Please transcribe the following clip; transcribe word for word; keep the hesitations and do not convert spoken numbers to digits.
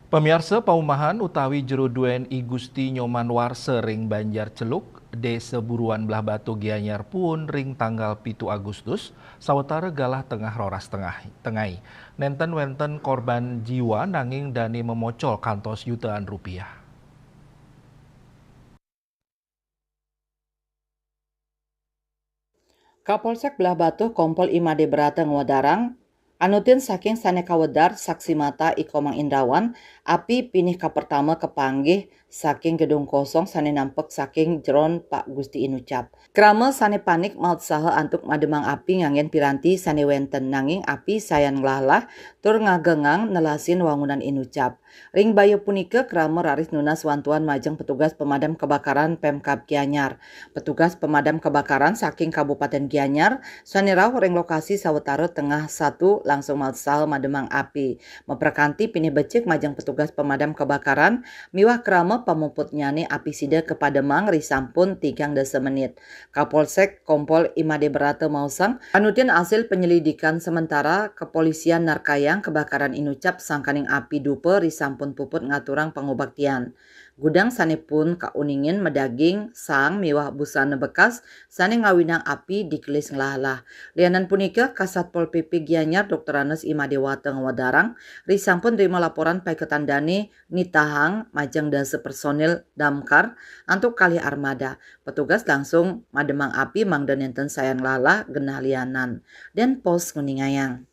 Pamiarsa, paumahan utawi jero duén I Gusti Nyoman Warsa ring Banjar Celuk, Désa Buruan Blahbatuh, Gianyar puun ring tanggal pitu Agustus, sawatara galah tengah roras tengah tengai. Nénten wénten korban jiwa nanging dané mamocol kantos jutaan rupiah. Kapolsek Blahbatuh Kompol I Made Brata ngwedarang, anutin saking sané kawedar saksi mata I Komang Indrawan, api pinih kapertama kapanggih saking gedung kosong sané nampek saking jeron Pak Gusti Inucap. Krama sané panik mautsaha antuk mademang api nganggén piranti sané wénten, nanging api sayan nglahlah tur ngagengang nelasin wangunan Inucap. Ring baya punika, krama raris nunas wantuan majeng petugas pemadam kebakaran Pemkab Gianyar. Petugas pemadam kebakaran saking Kabupaten Gianyar sané rauh ring lokasi sawatara tengah satu langsung mautsaha mademang api. Maprekanti pinih becik majeng petugas pemadam kebakaran miwah krama pamuputnyané api sida kapademang risampun tigang dasa menit. Kapolsek Kompol I Made Brata maosang, anutin asil penyelidikan sementara, kepolisian narkayang kebakaran Inucap sangkaning api dupa risampun puput ngaturang pangubaktian. Gudang sané pun kauningin madaging saang miwah busana bekas sané ngawinang api digelis nglahlah. Lianan punika, Kasatpol P P Gianyar Doktor Anes I Madewata ngwedarang, risampun nrima laporan paiketan dané nitahang majeng dasa personil damkar antuk kalih armada. Petugas langsung mademang api mangda nénten sayan nglahlah genah lianan. Dén Pos nguningayang.